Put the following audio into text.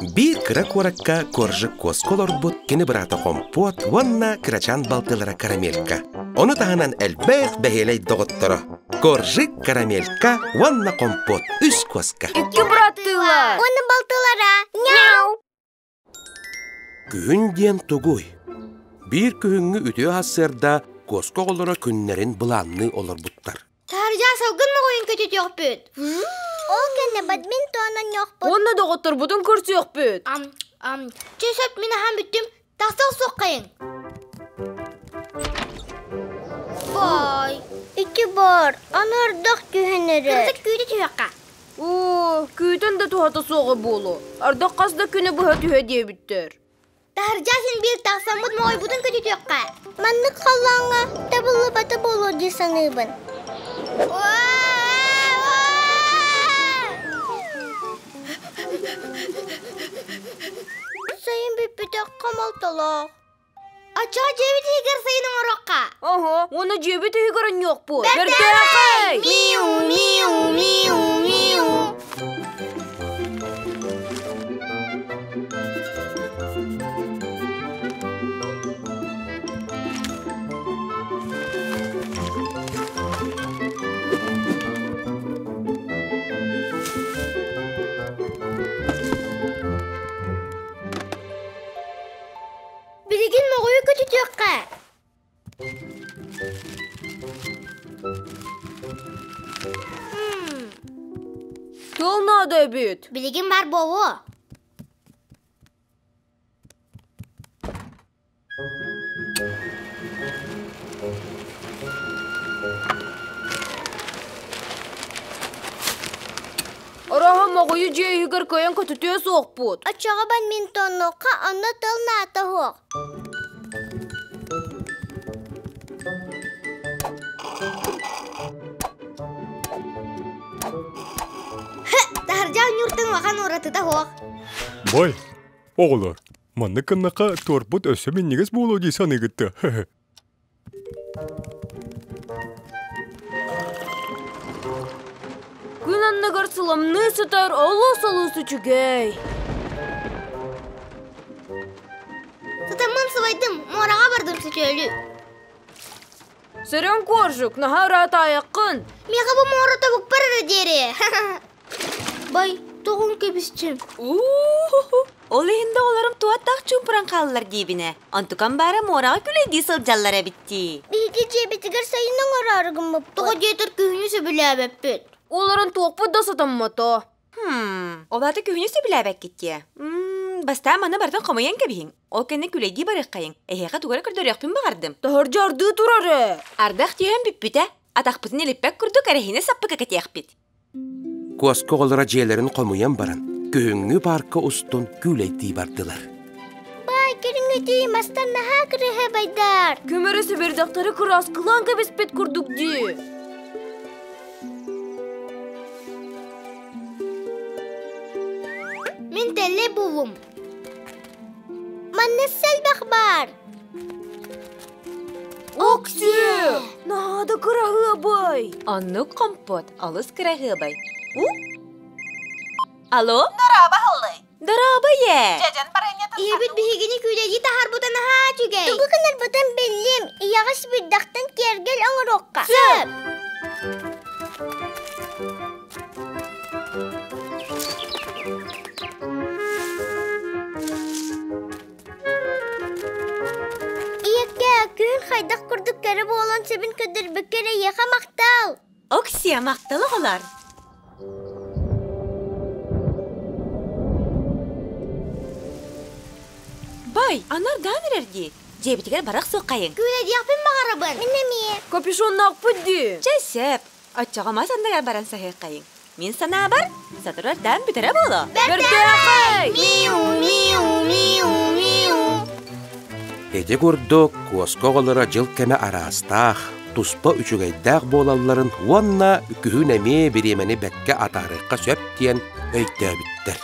Биир кыра куоракка Коржик куоска олорбут кини быраата Хомпуот уонна кырачаан балтылара Карамелька. Ону таһынан элбэх бэһиэлэй доҕотторо Коржик, Карамелька уонна Хомпуот үс куоска. Икки быраттыылар. Уонна балтылара. Няу! Күһүн диэн тугуй? Биир күһүҥҥү үтүө сарсыарда куоска оҕолоро күннэрин былаанныы олорбуттар. Таарыйа салгын моҕойун көтүтүөхпүт. Ол кэннэ бадминтон оонньуохпут. Уонна доҕотторбутун көрсүөхпүт. Ам, ам, чэ сөп мин аһаан бүттүм. Тахса охсуоххайыҥ. Бай. Ити бар, аны ардах түһэн эрэр. Кырдьык күүтэ түһүөххэ. Оо, күүтэн да туһата суоҕа буолуо. Ардах хас да күнү быһа түһэ диэбиттэр. Таһырдьа син биир тахсаммыт моҕойбутун көтүтүөххэ. Маннык халлааҥҥа табыллыбата буолуо дии саныыбын. Сайын бүппүтэ хомолтолоох. Оччоҕо дьиэбит иһигэр сайын оҥоруохха. Оһо, уонна дьиэбит иһигэр онньуохпут. Бэртээхэй! Миу, миу, миу, миу. Билигин моҕойу көтүтүөххэ. Тыл наада эбит. Билигин бар буолуо. Ороһо моҕойу дьиэ иһигэр кыайан көтүтүө суохпут. Оччоҕо бадминтоннуохха онно тыл наата суох. Таһырдьа оонньууртан улахан уратыта суох. Бай, оҕолор, маннык гыннахха туорпут өссө минньигэс буолуо дии саныыгыт да. Күн анныгар сыламныы сытар олус-олус үчүгэй. Сытаммын сыбайдым, муораҕа бардым сөтүөлүү. Сөрөн коржик, наһаа ыраатаайаххын. Миэхэ бу муора тобукпар эрэ диэри. Бай, тоҕун кэбистим. Ол иһин да оҕолорум туоттаах чуумпуран хааллар диибинэ. Онтукам баара муораҕа күлэйдии сылдьаллар эбит дии. Биһиги дьиэбитигэр сайын оҥороору гыммыппыт. Тоҕо диэтэр күһүнү сөбүлээбэппит. Олорон туохпут да сатаммата. Хм, ол аата күһүнү сөбүлээбэккит дии. Мм, бастаан маны барытын хомуйан кэбиһиҥ. Ол кэннэ күлэйдии барыаххайыҥ. Эһиэхэ тугу эрэ көрдөрүөхпүн баҕардым. Таһырдьа ардыы турар ээ. Ардах түһэн бүппүтэ. Атахпытын илиппэт курдук эрэһиинэ саппыка кэтиэхпит. Куоска оҕолоро дьиэлэрин хомуйан баран, күһүҥҥү паарка устун күүлэйдии бардылар. Бай, кириҥэтии мастан наһаа кырыһабайдар. Көмөрө сэбирдэхтэри кырааскылаан кэбиспит курдук дии. Мин тэллэй буллум. Манна сэлбэх баар. Окси! Наһаа да кыраһыабай! Оннук хомпот, олус кыраһыабай. У? Алло? Дорообо, Һыллый. Дорообо, ийээ! Дьэдьэн барыанньатын Ийэбит биһигини күүлэйдии таһаарбыта наһаа үчүгэй. Тугу гынарбытын биллим. Ийэҕэ сибирдэхтэн киэргэл оҥоруохха. Сөп! Ийэккэ, күһүн хайдах курдук кэрэ буолан сөбүн көрдөрбүккэр эйиэхэ махтал! Оксия, махтал оҕолор! Бай, анардаан эрэр дии. Дьиэбитигэр барах суоххайыҥ. Күүлэдиэхпин баҕарабын. Мин эмиэ. Капюшоннаахпыт дии. Чэ, сөп. Оччоҕо мас анныгар баран саһыаххайыҥ. Мин санаабар, сотору эрдээн бүтэрэ буолуо. Бэртээхэй! Миу, миу, миу, миу. Ити курдук куоска оҕолоро дьыл кэмэ араастаах, туспа үчүгэйдээх буолалларын уонна күһүн эмиэ бириэмэни бэккэ атаарыахха сөп диэн өйдөөбүттэр.